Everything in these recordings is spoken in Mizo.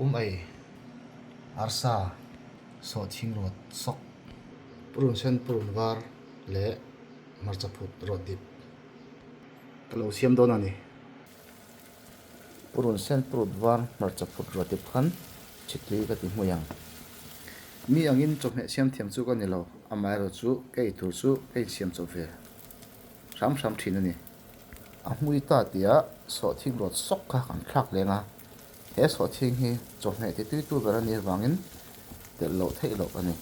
Um ei arsa sawhthing rawt sawk purun sen purun var leh hmarcha phut rawt dip ka lo siam dawn a ni. Purun sen purut var hmarcha phut rawt dip khan chhitui ka ti hmui ang. Mi angin chawhmeh siam thiam chu ka ni lo, amaherawhchu ka eitur chu ka insiam chawp ve hram hram thin a ni. A hmui ta tia sawhthing rawt sawk kha kan thlak leng a, he sawhthing hi chawhmeh ti tui tu ber a nih avangin telh loh theih loh a ni.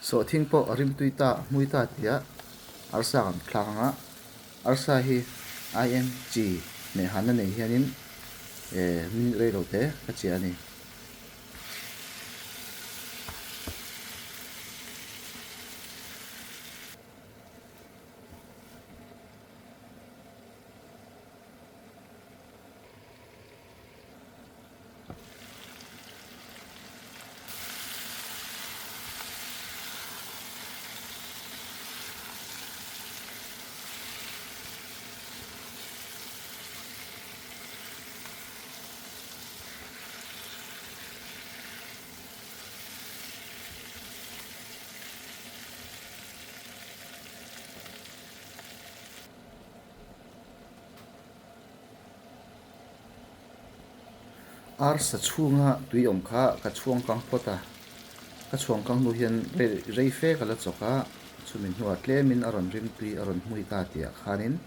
Sawhthing pawh a rim tui ta, a hmui ta tia arsa kan thlak ang a, arsa hi aieng chi hmehhanna nei hianin minute rei lo te ka chiah a ni. Arsa chhunga tui awm kha ka chhuang kang phawt a, ka chhuang kang hnu hian rei fe ka la chawk a, chumi hnuah tlemin a rawn ring tui a rawn hmui ta tihah khanin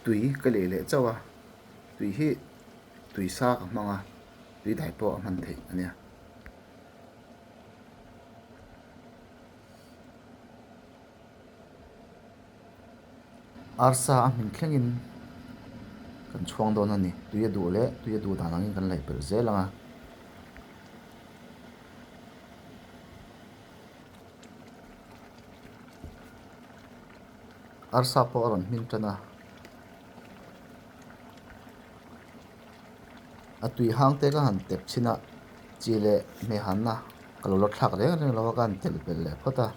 tui ka leh leh chauh a, tui hi tui sa ka hmang a, tui dai pawh a hman theih a nia. Arsa a hmin thlengin kan chhuang dawn a ni. Tui a duh leh tui a duh dan angin kan laih pelh zel ang a. Arsa pawh a rawn hmin tan a. A tui hang te ka han tep chhin a, chi leh hmeihanna ka lo la thlak reng reng lo a, ka han telh belh leh phawt a.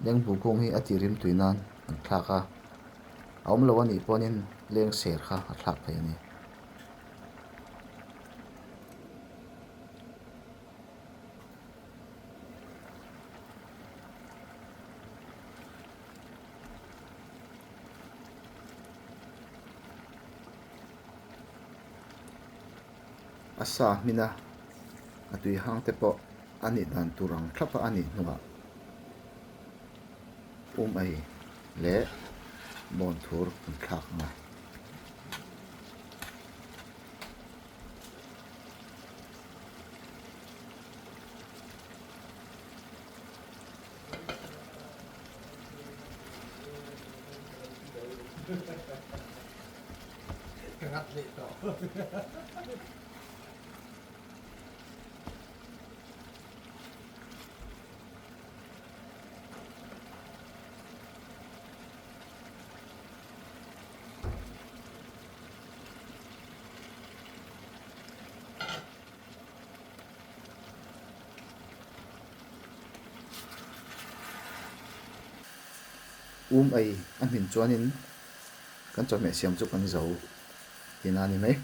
Lengbu kung hi a tihrim tui nan an thlak a, a awm lo anih pawhin leng ser kha a thlak thei a ni. A sa hmin a, a tui hang te pawh a nih dan tur ang thlap a a nih hnuah um ei leh bawn thur an thlak ang a. Um ei a hmin chuanin kan chawhmeh siam chu kan zo tihna a ni mai.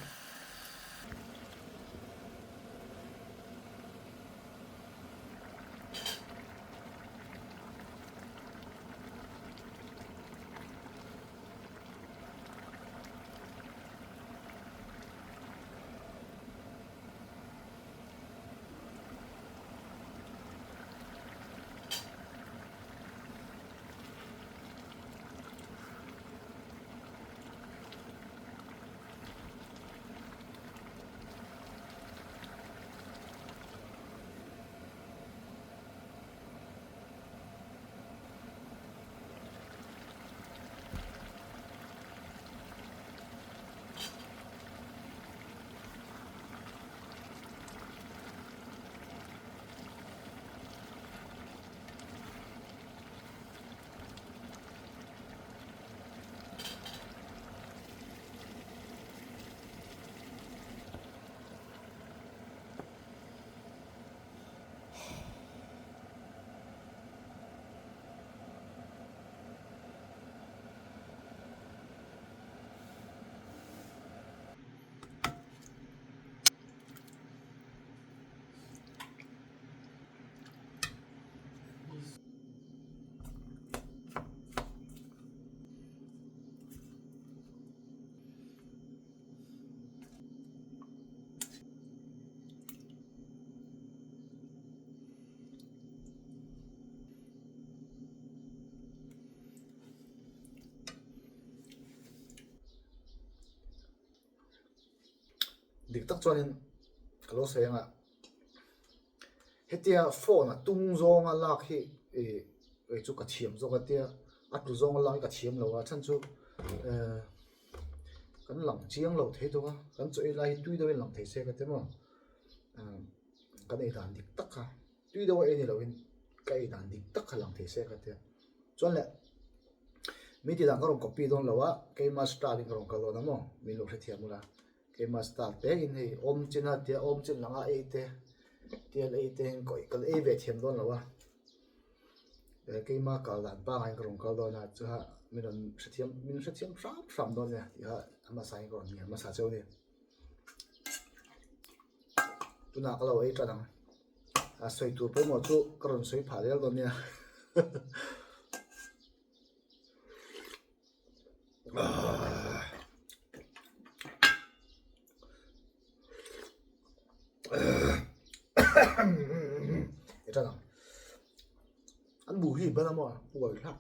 Dik tak chuanin ka lo sawi ang a, hetia phone a tung zawnga lak hi ih kei chu ka thiam zawk a tia a tlu zawnga lak hi ka thiam lo a chhan chu eh kan lang chiang lo thei tawh a kan chaw ei lai hi tui deuhin lang thei se ka ti maw kan ei dan dik tak kha tui deuh a ei ni lovin ka ei dan dik tak kha lang thei se ka tia chuan leh mi ti dan ka rawn copy dawn lo a keima style in ka rawn kal dawn a maw min lo hrethiam ula keima style te in hei awm chin a tia awm chin langa ei te tial ei te in ka ei ve thiam dawn lo a keima kal dan pangai in ka rawn kal dawn a chuha min rawn hrethiam min hrethiam hram hram dawn nia tih kha a hmasa in ka rawn ngiam hmasa cheu a ni tunah ka lo ei tan ang. A sawi tur pawimawh chu ka rawn sawi phah zel dawn nia. E tan ang. An bu hi ban a maw uai hlak.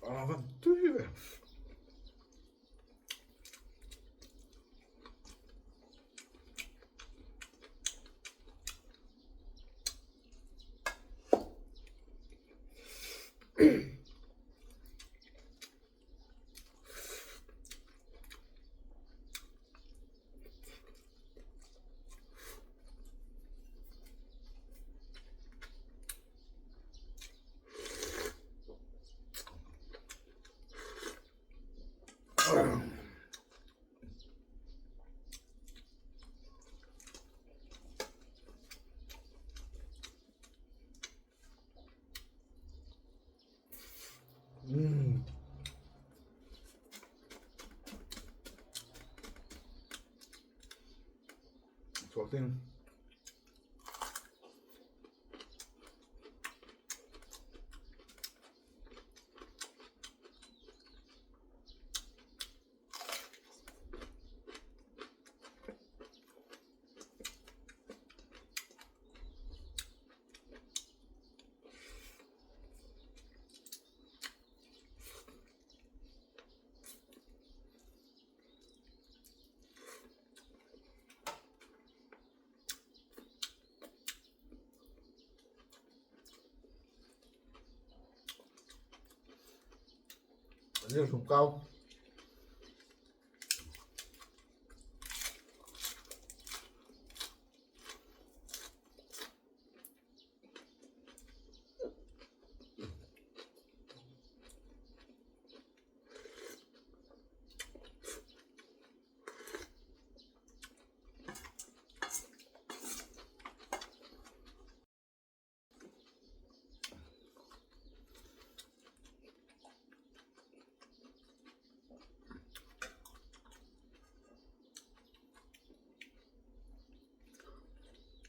A van tui ve. Umm. Chuakin. Riêng sùng cao.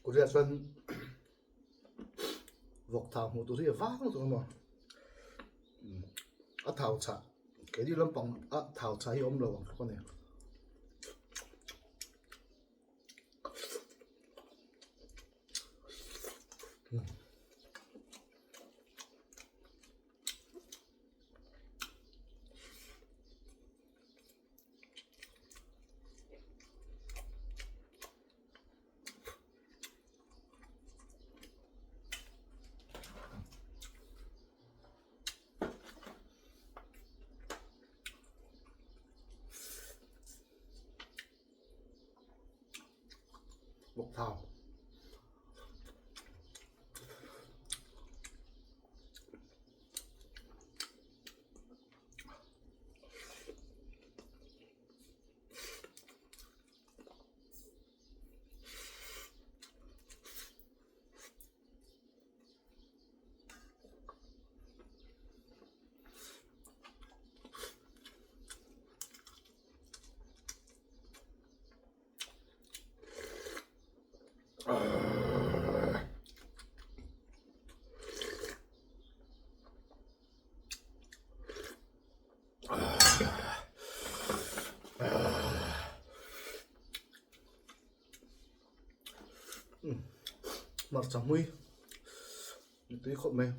Korea chuan vawk thau hmuh tur hi a vang lutuk a maw a thau chhah keini lampang a thau chhah hi a awm lo ang thlawk a ni. Vawk thau. Hmarcha hmui tui khawp mai.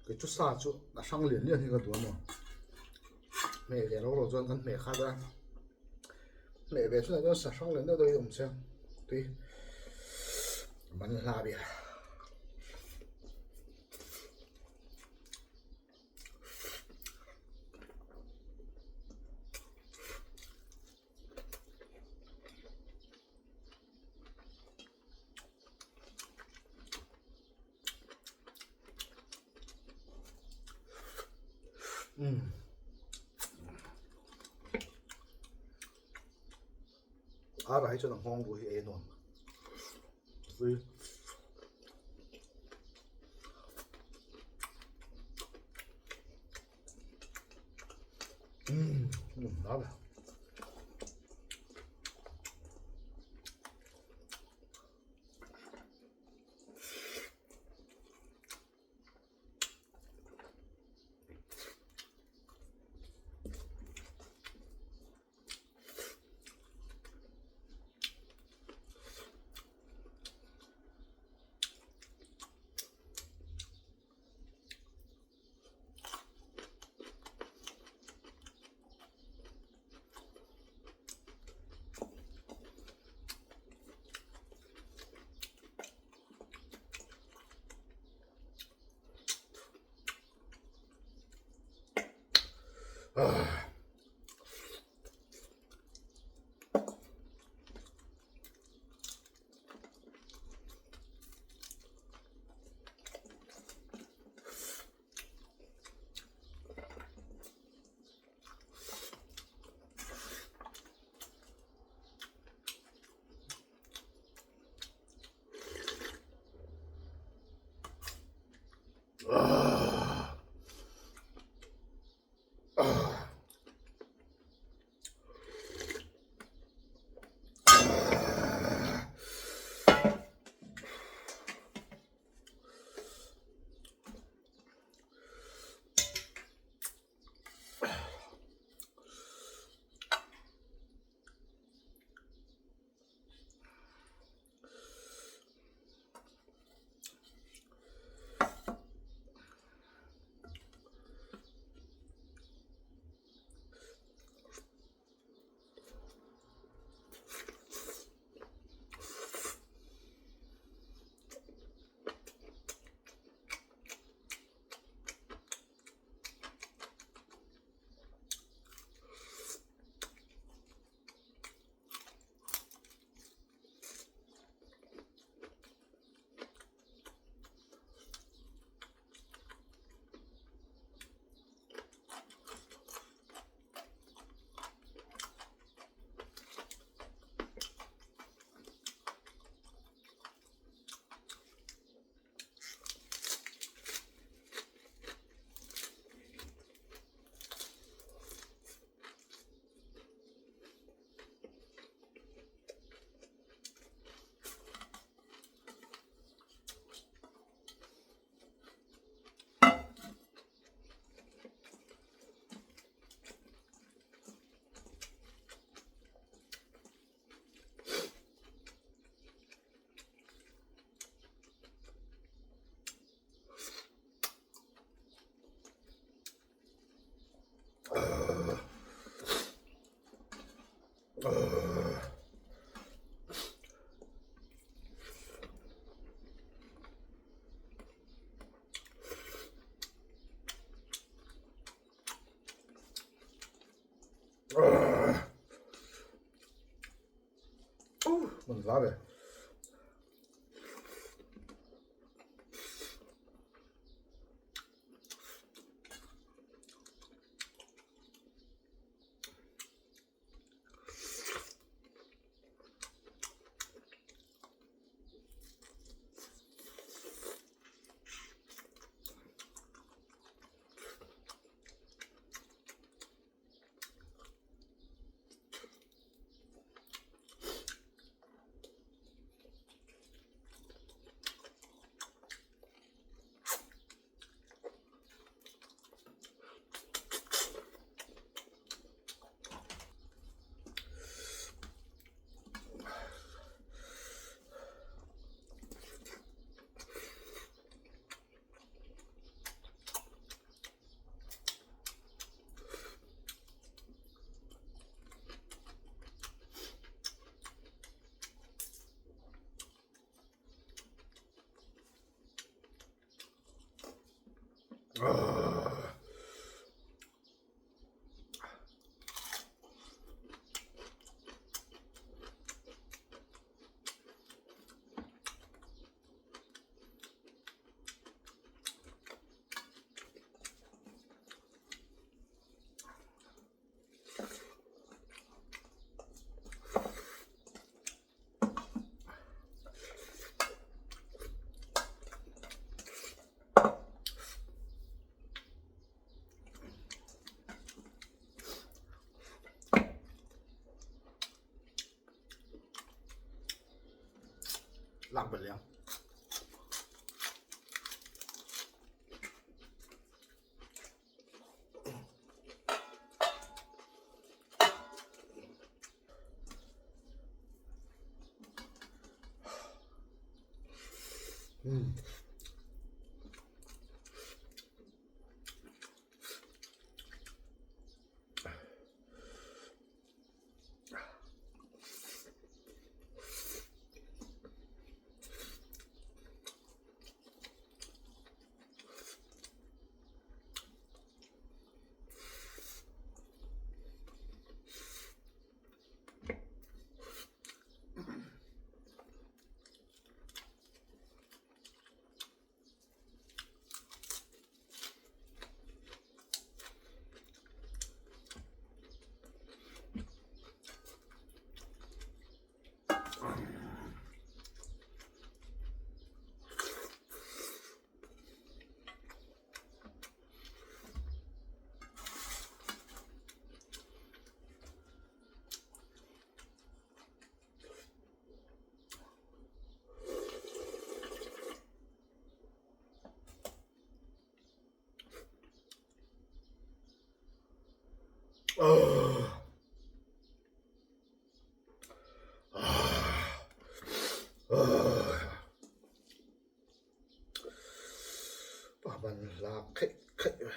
Kei chu sa chu a hrang lian lian hi ka duh a maw hmeh ve ro ro chuan kan hmeh khat a hmeh ve chhunah chuan sa hrang lian deuh deuh hi a awm chiang tui man hla bia. Ar ah hi chuan a nghawng ruh hi ei a nuam tui. Man hla ve. Lak belh leh ang. Pa man hla kheih kheih.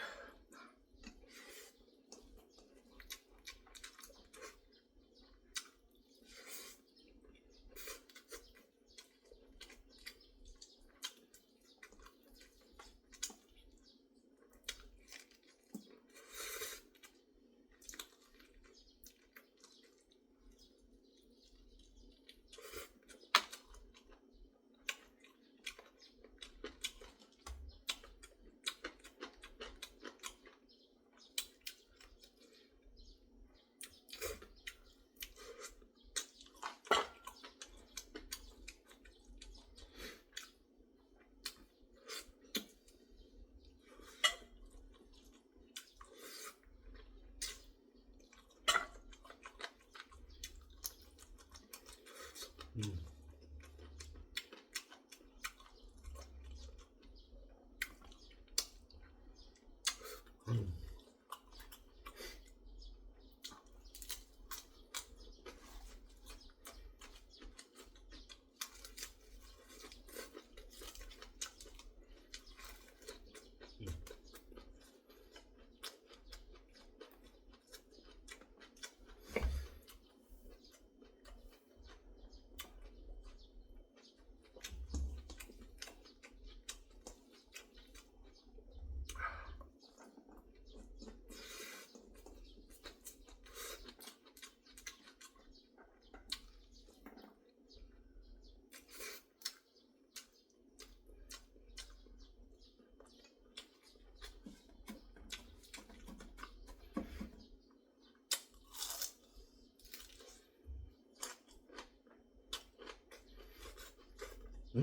An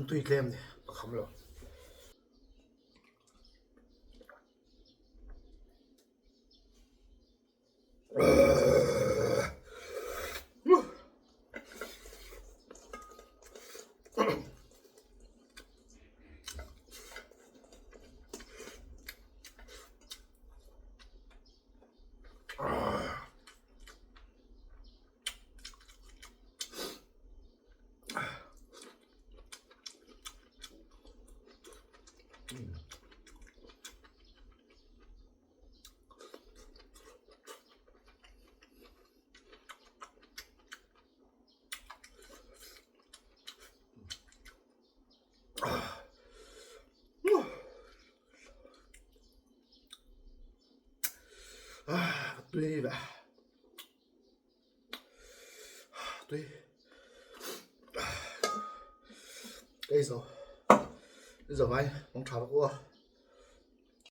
tui tlem ni ka kham lo. Tui ve tui cái rồi cái rồi mày mong chào cô.